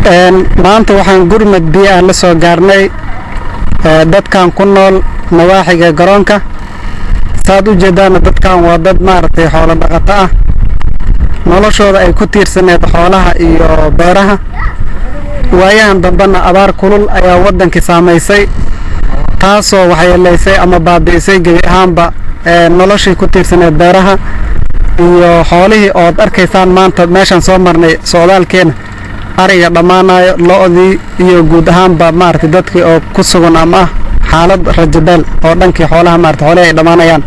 Maanta waxaan gurmad biyo ah la soo gaarnay dadkan ku nool nawaaxiga garoonka. Saad u jeedaana, dadkan waa dad maaragtay xoolo dhaqato ah, noloshooda ay ku tiirsaneed xoolaha iyo beeraha. Waayahan dambena abaar kulul ayaa waddankii saamaysay, taasoo waxyeelaysay ama baabi'isay gebi ahaanba noloshii ku tiirsaneed beeraha iyo xoolihii, ood arkaysaan maanta meeshaan soo marnay socdaalkeena ariga dhammaanayo, lo'dii iyo guud ahaanba maaragtay dadkii oo ku sugan ama ah xaalad rajabeel oo dhankii xoolaha, maaragtay xoolihii ay dhammaanayaan.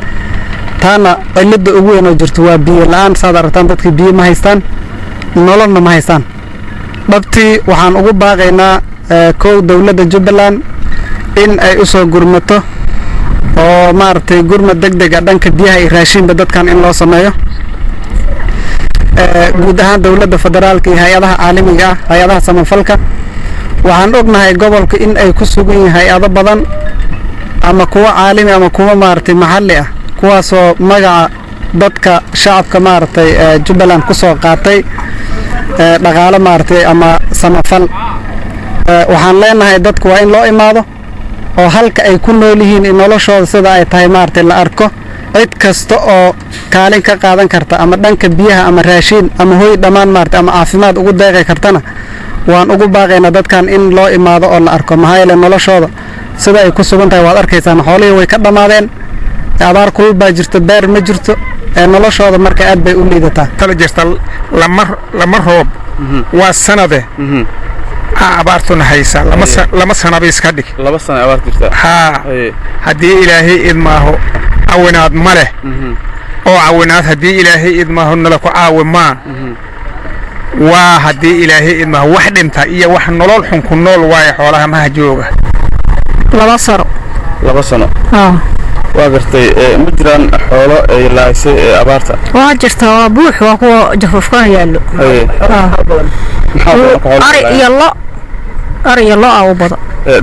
Taana cilladda ugu weyn oo jirto waa biyo la'aan. Saad aragtaan, dadkii biyo ma haystaan, nololna ma haystaan. Dhabtii waxaan ugu baaqaynaa kow dowladda Jubbaland in ay u soo gurmato oo maaragtay gurmad deg deg a dhanka biyaha iyo raashinba dadkan in loo sameeyo. Guud ahaan dowladda federaalka iyo hay-adaha caalamiga ah, hay-adaha samafalka, waxaan ognahay gobolka in ay ku sugan yihiin hay-ado badan, ama kuwo caalami ama kuwo maaragtay maxalli ah, kuwaasoo magaca dadka shacabka maaragtay Jubbaland ku soo qaatay dhaqaalo maaragtay ama samafal. Waxaan leenahay dadku waa in loo imaado oo halka ay ku nool yihiin in noloshooda sida ay tahay maaragtay la arko. Cid kasta oo kaalin ka qaadan karta ama dhanka biyaha ama raashiin ama hoy dhammaan maaragtay ama caafimaad ugu deeqi kartana, waan ugu baaqaynaa dadkan in loo imaado oo la arko. Maxaa yeele, noloshooda sida ay ku sugan tahay waad arkaysaan. Xoolihii way ka dhammaadeen, abaar kulul baa jirto, beer ma jirto, noloshooda marka aad bay u liidataa. Tala jirta lama roob waa sanade abaartuna haysa 2 sanaba iska dhig. 2 sana abaar jirta? Haa. Haddii Ilaahay idmaaho cawinaad ma leh oo cawinaad haddii Ilaahay idmaaho nala ku caawi maa. Waa haddii Ilaahay idmaaho wax dhinta iyo wax nolol xun ku nool waaye xoolaha maha jooga. 2 sano. 2 sano, waa gartay. Ma jiraan xoolo ay laaysay ee abaarta? Waa jirta, waa buux, waa kuwa jafuufkana yaallo. Ari iyo lo, ari iyo lo a u badan.